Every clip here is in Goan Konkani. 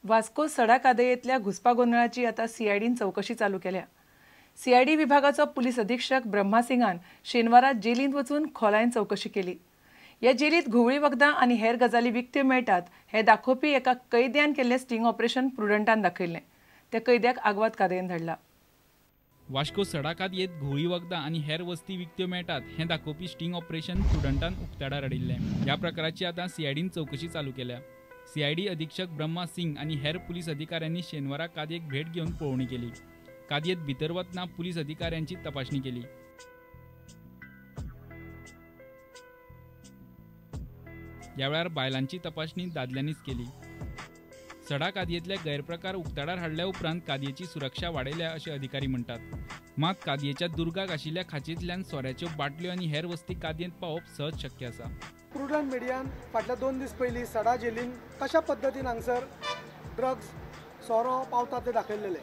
वास्को सडा कादयेंतल्या घुसपा गोंदळाची आता सीआयडीन चवकशी चालू केल्या. सीआयडी विभागाचो पुलीस अधीक्षक ब्रह्मा सिंगान शेनवारा जेलींत वचून खोलायेन चवकशी केली. ह्या जेलींत घुंवळी वखदां आनी हेर गजाली विकत्यो मेळटात हें दाखोवपी एका कैद्यान केल्लें स्टिंग ऑपरेशन प्रुडंटान दाखयल्लें. त्या कैद्याक आगवाद कादयेन धाडला. वास्को सडा कादयेंत घुंवळी वखदां आनी हेर वस्ती विकत्यो मेळटात हें दाखोवपी स्टिंग ऑपरेशन प्रुडंटान उक्ताडार हाडिल्लें. ह्या प्रकाराची आतां सीआयडीन चवकशी चालू केल्या. सीआयडी अधीक्षक ब्रह्मा सिंग आनी हेर पुलीस अधिकाऱ्यांनी शेनवारा कादयेक भेट घेवन पळोवणी केली. कादयेंत भितर वतना पुलीस अधिकाऱ्यांची तपासणी केली. ह्या वेळार बायलांची तपासणी दादल्यांनीच केली. सडा कादयेंतले गैरप्रकार उक्ताडार हाडल्या उपरांत कादयेची सुरक्षा वाडयल्या अशें अधिकारी म्हणटात. मात कादयेच्या दुर्गाक आशिल्ल्या खाचींतल्यान सोऱ्याच्यो बाटल्यो आनी हेर वस्ती कादयेंत पावप सहज शक्य आसा. प्रुडंट मिडियान फाटल्या 2 दीस पयलीं सडा जेलीन कशा पद्दतीन हांगसर ड्रग्स सोरो पावता ते दाखयल्लेले.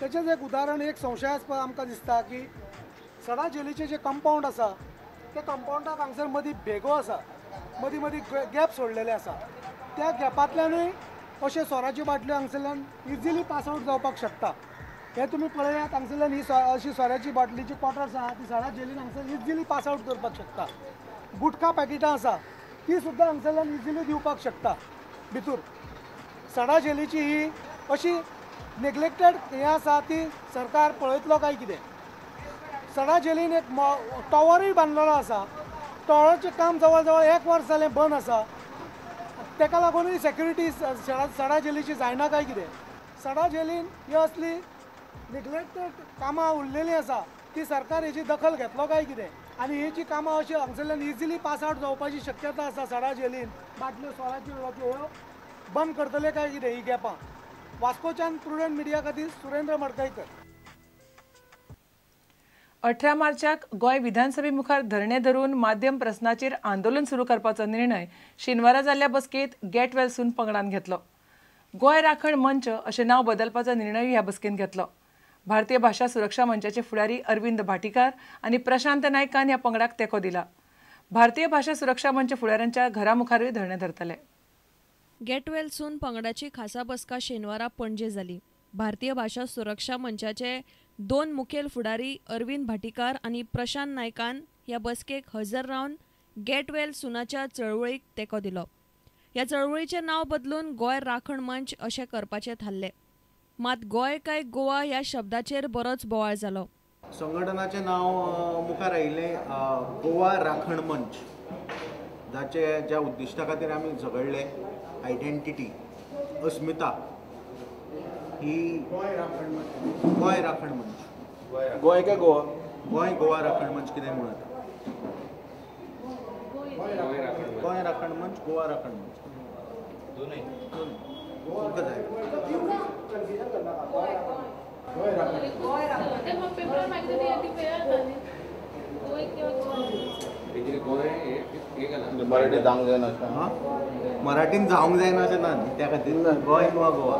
तेचेच एक उदाहरण, एक संशयास्पद आमकां दिसता की सडा जेलीचें जें कंपावंड आसा त्या कंपावंडाक हांगसर मदीं भेगो आसा, मदीं मदीं गॅप सोडलेले आसा. त्या गॅपांतल्यानूय अश्यो सोराच्यो बाटल्यो हांगसरल्यान इजिली पास आवट जावपाक शकता. हें तुमी पळयात, हांगसरल्यान ही अशी सोऱ्याची बाटलीची क्वॉटर्स आहा ती सडा जेलीन हांगसर इजिली पास आवट करपाक शकता. गुटखा पॅकेटां आसा ती सुद्दां हांगसरल्यान इजिली दिवपाक शकता भितूर. सडा जेलीची ही अशी नेग्लेक्टेड हें आसा ती सरकार पळयतलो काय कितें. सडा जेलीन एक टॉवरूय बांदलेलो आसा. टॉवराचें काम जवळ जवळ 1 वर्स जालें बंद आसा. तेका लागूनय सेक्युरिटी सडा जेलीची जायना काय कितें. सडा जेलीन ही असली नेग्लेक्टेड कामां उरलेलीं आसा ती सरकार हेची दखल घेतलो काय कितें. आनी ही जी कामां अशी हांगसरल्यान इजिली पास आवट जावपाची शक्यता आसा सडा जेलीन बाटल्यो सोराच्यो ह्यो बंद करतले काय कितें ही गॅपां. वास्कोच्यान प्रुडंट मिडिया खातीर सुरेंद्र मडकयकर. 18 मार्चाक गोंय विधानसभे मुखार धरणे धरून माध्यम प्रस्नाचेर आंदोलन सुरू करपाचो निर्णय शेनवारा जाल्ल्या बसकेंत गेट वेल सून पंगडान घेतलो. गोंय राखण मंच अशें नांव बदलपाचो निर्णय ह्या बसकेंत घेतलो. भारतीय भाशा सुरक्षा मंचाचे फुडारी अरविंद भाटीकार आनी प्रशांत नायकान ह्या पंगडाक तेंको दिला. भारतीय भाशा सुरक्षा मंच फुडाऱ्यांच्या घरा मुखारूय धरणे धरतले. गेट वेल सून पंगडाची खासा बसका शेनवारा पणजे जाली. भारतीय भाशा सुरक्षा मंचाचे 2 मुखेल फुडारी अरविंद भाटीकार आनी प्रशांत नायकान ह्या बसकेक हजर रावन गेट वेल सुनाच्या चळवळीक तेंको दिलो. ह्या चळवळीचें नांव बदलून गोंय राखण मंच अशें करपाचें थारलें. मात गोंय काय गोवा ह्या शब्दाचेर बरोच बोवाळ जालो. संघटनाचें नांव मुखार आयिल्लें गोवा राखण मंच, जाचे ज्या उद्दिश्टा खातीर आमी झगडले, आयडेंटिटी, अस्मिता, ही गोंय राखण मंच. गोंय काय गोवा? गोंय गोवा राखण मंच कितें म्हणत? गोंय राखण मंच, गोवा राखण मंच, दोनूय जाय. मराठी जावंक जायना, मराठीन जावंक जायना अशें ना न्ही, त्या खातीर गोंय वा गोवा.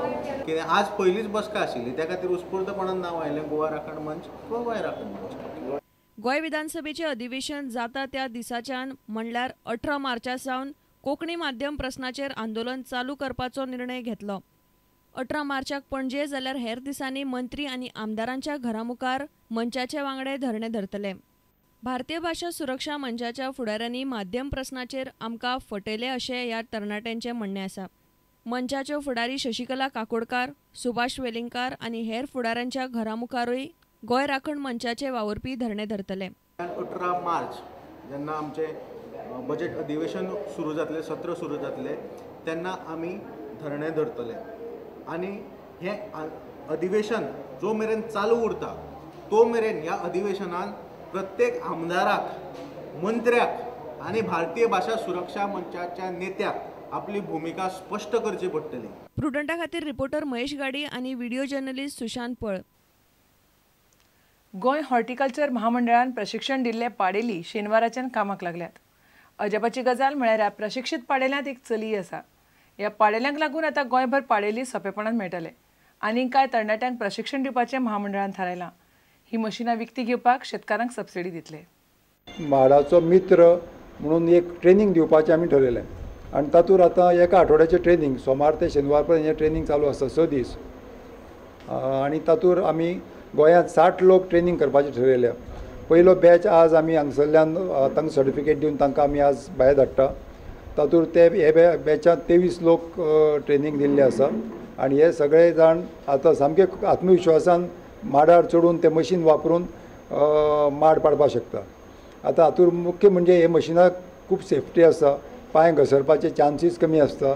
कितें आज पयलीच बसका आशिल्ली त्या खातीर उत्स्फूर्तपणान नांव आयलें गोवा राखण मंच वा गोंय राखण मंच. गोंय विधानसभेचें अधिवेशन जाता त्या दिसाच्यान म्हणल्यार 18 मार्चा सावन कोंकणी माध्यम प्रस्नाचेर आंदोलन चालू करपाचो निर्णय घेतलो. 18 मार्चाक पणजे जाल्यार हेर दिसांनी मंत्री आनी आमदारांच्या घरा मुखार मंचाचे वांगडे धरणे धरतले. भारतीय भाशा सुरक्षा मंचाच्या फुडाऱ्यांनी माध्यम प्रस्नाचेर आमकां फटयले अशें ह्या तरणाट्यांचें म्हणणें आसा. मंचाच्यो फुडारी शशिकला काकोडकार, सुभाष वेलिंगकार आनी हेर फुडाऱ्यांच्या घरा मुखारूय गोंय राखण मंचाचे वावुरपी धरणे धरतले. 18 मार्च जेन्ना आमचें बजेट अधिवेशन सुरू जातलें, सत्र सुरू जातलें, तेन्ना आमी धरणे धरतले आनी हें अधिवेशन जो मेरेन चालू उरता तो मेरेन ह्या अधिवेशनान प्रत्येक आमदाराक, मंत्र्याक आनी भारतीय भाशा सुरक्षा मंचाच्या नेत्याक आपली भुमिका स्पश्ट करची पडटली. प्रुडंटा खातीर रिपोर्टर महेश गाडी आनी व्हिडिओ जर्नलिस्ट सुशांत पळ. गोंय हॉर्टिकल्चर महामंडळान प्रशिक्षण दिल्ले पाडेली शेनवाराच्यान कामाक लागल्यात. अजापाची गजाल म्हळ्यार ह्या प्रशिक्षीत पाडेल्यांत एक चली आसा. ह्या पाडेल्यांक लागून आतां गोंयभर पाडेली सोंपेपणान मेळटले. आनीक कांय तरणाट्यांक प्रशिक्षण दिवपाचें महामंडळान थारायलां. ही मशिनां विकती घेवपाक शेतकारांक सबसिडी दितले. म्हाडाचो मित्र म्हणून एक ट्रेनींग दिवपाचें आमी ठरयलें. आनी तातूंत आतां एका आठवड्याचें ट्रेनींग सोमार ते शेनवार पर्यंत हें ट्रेनींग चालू आसता 6 दीस आनी तातूंत आमी गोंयांत 60 लोक ट्रेनींग करपाचें ठरयल्या. पयलो बॅच आज आमी हांगसरल्यान तांकां सर्टिफिकेट दिवन तांकां आमी आज भायर धाडटा. तातूंत ते हे बॅचांत 23 लोक ट्रेनींग दिल्ले आसा आनी हे सगळे जाण आतां सामके आत्मविश्वासान माडार चडून ते मशीन वापरून माड पाडपाक शकता. आतां हातूंत मुख्य म्हणजे हे मशिनाक खूब सेफ्टी आसा, पांय घसरपाचे चान्सीस कमी आसता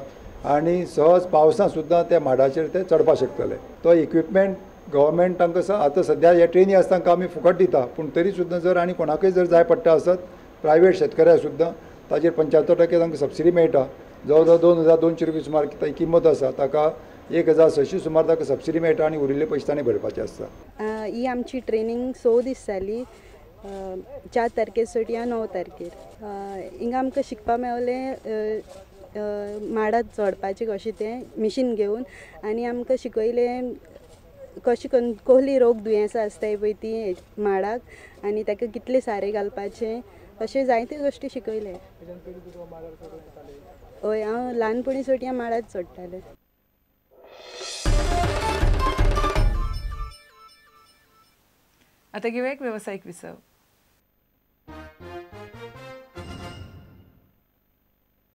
आनी सहज पावसांत सुद्दां त्या माडाचेर ते चडपाक शकतले. तो इक्विपमेंट गव्हर्मेंट तांकां आतां सद्या हे ट्रेनी आसा तांकां आमी फुकट दिता, पूण तरी सुद्दां जर आनी कोणाकय जर जाय पडटा आसत प्रायवेट शेतकऱ्याक सुद्दां ताजेर 75% तांकां सबसिडी मेळटा. जवळ जवळ 2200 रुपया सुमार किंमत आसा, ताका 1600 सुमार ताका सबसिडी मेळटा आनी उरिल्ले पयशे ताणें भरपाचे आसता. ही आमची ट्रेनींग 6 दीस जाली, 4 तारखेर सोडया 9 तारखेर. हिंगा आमकां शिकपाक मेवलें माडात चडपाचें कशें तें मिशीन घेवन आनी आमकां शिकयलें कशें करून कसली रोग दुयेंसां आसताय पळय ती माडाक आनी ताका कितले सारें घालपाचें अशें जायते गोश्टी शिकयले. हय, हांव ल्हानपणी सोडया माडार चडटालें. आता घेऊया एक व्यावसायिक विसव.